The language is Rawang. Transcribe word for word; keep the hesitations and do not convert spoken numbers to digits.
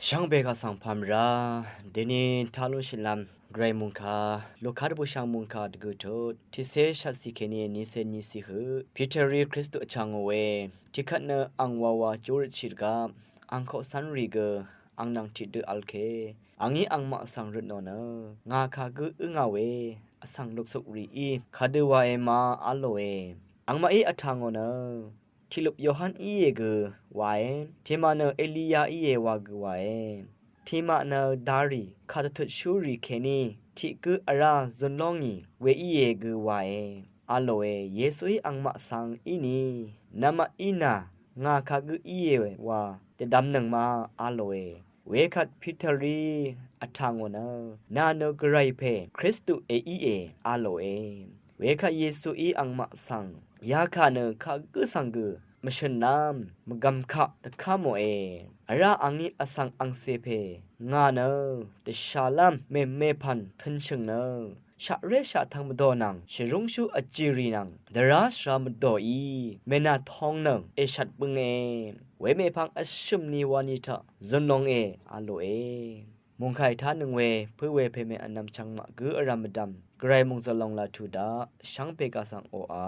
Shvngbe kaq svng pà mvrá deni taq lúnshìlv́m Gvray mòngkà Luka dvbùshv̀ng mòngkà dvgø̀ tut tiqcé shvtcì kèní niqcé niqcì høq Piterí Kristu vchà ngò we. Tiqkvt nø ang wawa júrøtshì dvgvp ang koqcv́nrì gø ang nvng tiqdø v̄l ke, angí angmaq svng røtnò nø ngà kagǿ ǿngà we vsvng luksukrìí kadø wae ma v̄lòe. Angmaqí vtà ngò nø tiqlup Yohan íe gø wae, tiqmaq nø Eliya íe wa gø wae, tiqmaq nø darì kàdvtutshúrì kèní tiq gǿ vrá zun lóngì we íe gø wae v̄lòe. Yesuí angmaq svng íni, nvmaqí nà ngà kagǿ íe wa dvdvmnøng ma v̄lòe. Wekvt Piterí vtà ngò nø, nà nø Gvray pè Kristu èíe v̄lòe. Wekvt Yesuí angmaq svng yakà nø kagǿ svng gø mvshø̀nlv́m mvgv̀m kaq dvká mòe. Vrá angí vsvng angcè pè ngà nø dvshàlv́m mèmepv̀n tø̄nshø̀ng nø shaqré shaqtvng mvdò nvng shvrúngshú vjìrì nvng dvrá shvra mvdòí mènàtong nøng èshvt bǿnge. Wemèpvng vshø̀m ni wani taq zun longe v̄lòe. Mòngkàì tánøng we pǿ we pèmè vnvm chvngmaq gǿ vrv̀m mvdv̀m Gvray mòngzø̀l lòng laq tuq daq shvngbe kaq svng oqà